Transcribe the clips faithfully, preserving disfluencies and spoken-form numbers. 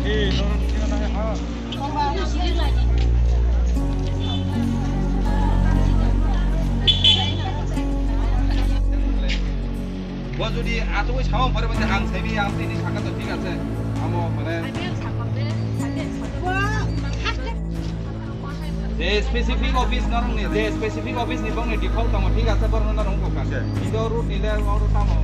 Bo jodi atugwi samung pore bade ang saibi ang tini sakha to thik ase. Amo mane je specific office norok ni, je specific office ni bongni default tongo, thik ase, borok norok wngkha. Ido root ni le oro tamo.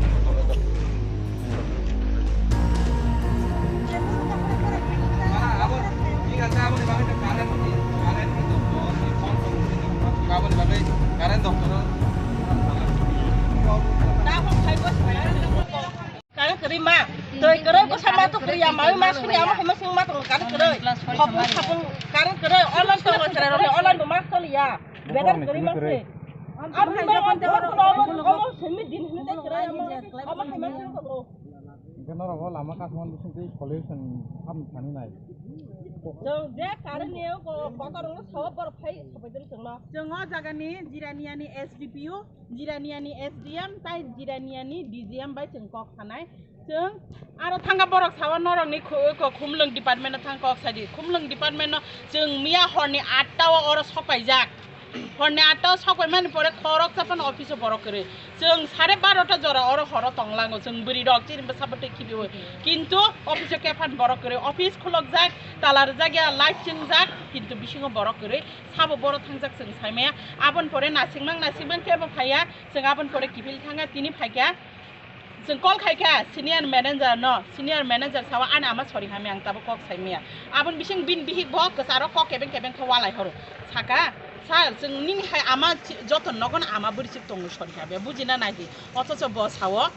Aboni bagwi current doptor, aboni bagwi current doptor. Current kwrwi ma, twi kwrwi bwsa ma to kwrwi ya, mawi ma sini ama hai ma sini ma tongo current kwrwi. Khopung khopung current kwrwi, online tongo chwrai rok ni online bo ma toli ya. Bedar kwrwi ma se. Aboni bagwi omo simi din hwnwi tei kwrwi omo hai ma sini tongo. Hingke norok o lama kasmani bisingtwi solution hapni thani nai. Chwng je current ni o ko-, kotor wngno sao borok phai sabaidoro chwngno. Chwng o jagani Jiraniani S D P O, Jiraniani S D M, tai Jiraniani D G M bai chwng kok sanai. Chwng aro thangka borok sao norokni khu-, ko-, khumlwng department o thang kok sadi. Khumlwng department o chwng miya horni atta o oro sopaijak. Horni atta o sokoimani pore khoroksa phano office o borok kwrwi. Chwng sare barota jora oro horo tonglango, chwng bwrwi rok chini bwsa bwtwi khibiui. Kintu office o khe phano borok kwrwi. Office khulokjak, tala rwjak ya, light chingjak, kintu bisingo borok kwrwi. Sabo borok thangjak chwng saimaya. Aboni pore nasingmang nasingmang khe bo phaiya, chwng aboni pore kiphil thangya, tini phaikha. Chwng call khaikha senior manager no, senior manager sawa ani ama sori hamya, ang tabuk kok saimaya. Aboni bising bini bihik bo kwcharo kok kebeng kebeng khe walai horo. Saka, "Sir, chwng nini hai ama chi-, joto nogo no ama bwrwi chik tongo sori hamya, bujina naidi." Othocho bo sao,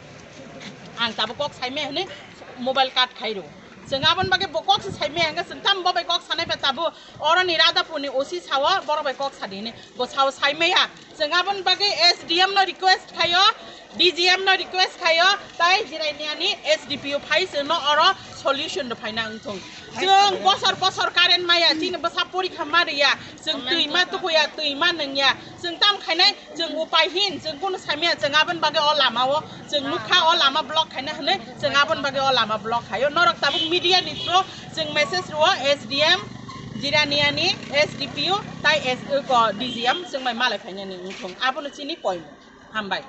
"Ang tabuk kok saimaya," hwnwi mobile cut khairo. Chwng aboni bagwi bo kok se saimaya, hwnkhe chwng tamo bo bai kok sanai ba tabuk. Oroni Radhapurni O C sao borok bai kok sadi hwnwi bo sao saimaya. Chwng aboni bagwi S D M no request khaio, D G M no request khaio, tai Jiraniani S D P O phai chwngno oro solution rw phaina wngthung. Chwng bosor bosor current maya, chini bwsa porikha ma rwya, chwng twi ma tukuya, twi ma nungya, chwng tam khainai, chwng upai hin, chwng kunu saimaya, chwng aboni bagwi o lama o, chwng nukha o lama block khaina hwnwi, chwng aboni bagwi o lama block khaio. Norok tabuk media ni through chwng message rwo S D M, Jiraniani S D P O, tai S-, ko D G M chwng bai malai phainani wngthung. Abono chini point. Hambai.